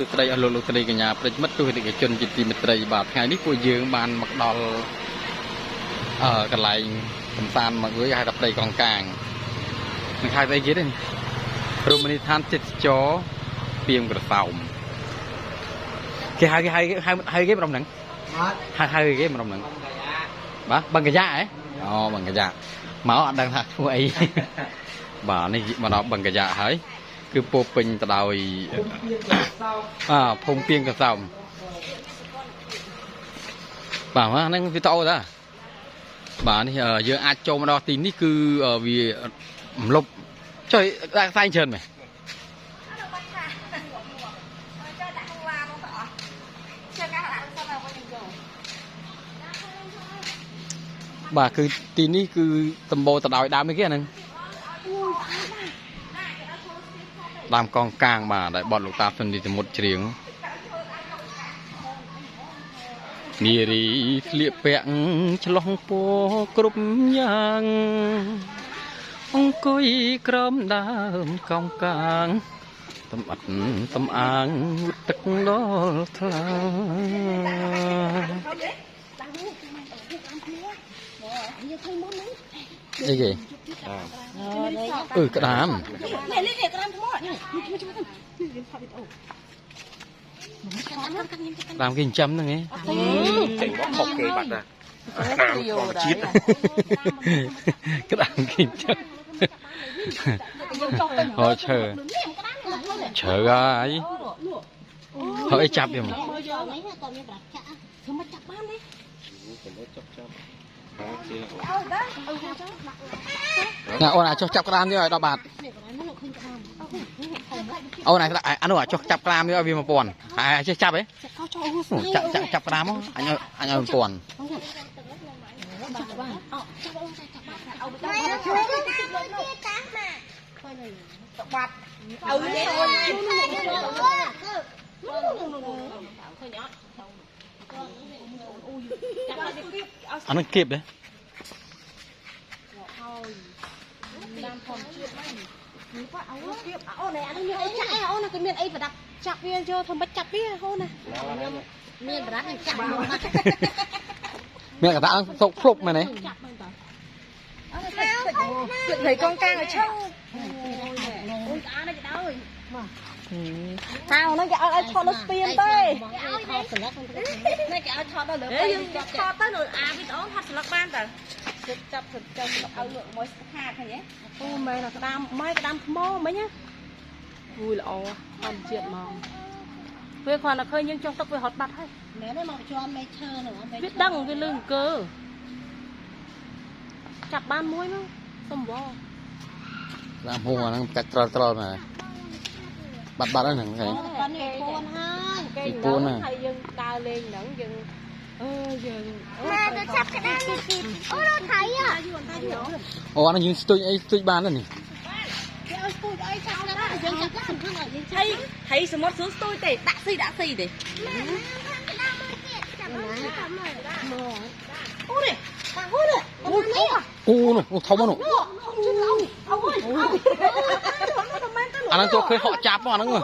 សួស្តីអស់លោកលោកស្រីកញ្ញាប្រិយមិត្តទស្សនិកជនជាទីមេត្រីបាទថ្ងៃនេះពួកយើងបានមកដល់កន្លែងកំសាន្តមកវិញហៅថាព្រៃកោងកាងនឹងហៅស្អីគេទេរមណីយដ្ឋានទេសចរពីមក្រសោមគេហៅគេហៅហៅហៅគេម្ដុំហ្នឹង បាទ ហៅហៅគេម្ដុំហ្នឹងបាទបឹងកាយ៉ាហ៎អូបឹងកាយ៉ាមកអត់ដឹងថាឈ្មោះអី បាទនេះមកដល់បឹងកាយ៉ាហើយគឺពោរពេញទៅដោយ អាភូមិពីងក្រសោមបាទហ្នឹងវីដេអូតាបាទនេះយើងអាចចូលមកដល់ទីនេះគឺវារំលប់ចុយដាក់ខ្សែច្រើនមែនបាទគឺទីនេះគឺសម្បូរទៅដោយដើមអីគេអាហ្នឹងដើមកងកាងបាទដែលបត់លោកតាសុននីសមុទ្រច្រៀងនារីស្លៀកពាក់ឆ្លោះពណ៌គ្រប់យ៉ាងអង្គុយក្រោមដើមកោងកាងតំអត់តំអាងងូតទឹកដល់ថ្លាអីគេអឺក្តាម នេះនេះនេះក្តាមថ្មនេះជួយជួយនេះយើងថតវីដេអូ ក្តាមគេចិញ្ចឹមហ្នឹងឯង ចេញមកខុសគេបាត់ណាតាមធម្មជាតិ ក្តាមគេចិញ្ចឹម យើងចុះទៅ ហោឈើឈើហើយហើយអីចាប់វាមក មើលយើងនេះតើមានប្រាក់ចាក់ធ្វើមកចាប់បានទេ ណាអូនអាចចុះចាប់ក្តាមនេះឲ្យ10បាត នេះកន្លែងនោះឃើញក្តាម អូនអានោះអាចចុះចាប់ក្តាមនេះឲ្យវា1000ហើយចេះចាប់ហ៎ ចាក់ចូល ចាប់ចាប់ចាប់ក្តាមមកអញឲ្យអញឲ្យ1000 ចាប់បានអូចាប់អូចាប់បានអូបាត់អូនេះឃើញអត់ អាហ្នឹងគៀបទេ តាមធម្មជាតិហ្នឹងអូនអានេះមានអីចាក់អូនគេមានអីប្រដាប់ចាប់វាយកធ្វើមិនចាប់វាអូនណាមានប្រដាប់នឹងចាប់មក មានកតាសុកភ្លុកមែនទេ ចាប់មែនតើ ត្រីកងកាងឲ្យឈឹង អូនស្អាតណាស់ដល់ ហៅហ្នឹងគេឲ្យឲ្យថតនៅស្ពានទេ គេឲ្យថតស្លឹកនេះគេឲ្យថតដល់លើ យើងថតទៅនៅអាវីដេអូថតស្លឹកបានតើចាប់ចាប់ចាប់ឲ្យលក់មួយស្ខាតឃើញទេ អូមែនក្តាមម៉ែក្តាមថ្មមិញណាអូយល្អធម្មជាតិហ្មង វាគ្រាន់តែឃើញយើងចុះទឹកវាហត់បាត់ហើយ មែនទេមកជាប់មេឈើនោះមេ វាដឹងវាលឺអង្គើចាប់បានមួយមកសុំវ ក្តាមហួរអាហ្នឹងកាច់ត្រល់ត្រល់មែនបាត់បាត់ហ្នឹងហ្នឹង ប៉ានេះពួនហើយ គេ ពីពួនណា ហើយយើងដើរលេងហ្នឹងយើងអឺយើង ម៉ែទៅចាប់ក្តាមនេះអូរថៃอ่ะ អូអាហ្នឹងយើងស្ទួយអីស្ទួយបានទេនេះ គេឲ្យស្ទួយអីចាប់ដែរយើងចាប់សំខាន់ឲ្យយើង ហើយហើយសមុទ្រស្រួលស្ទួយទេដាក់ស៊ីដាក់ស៊ីទេ ក្តាមមួយទៀតចាប់មកចាប់មក អូនេះអូនេះអូនេះ អូនោះអូធំហ្នឹង អូជិះឡងអូយ អាហ្នឹងទោះឃើញហក់ចាប់អាហ្នឹង អូ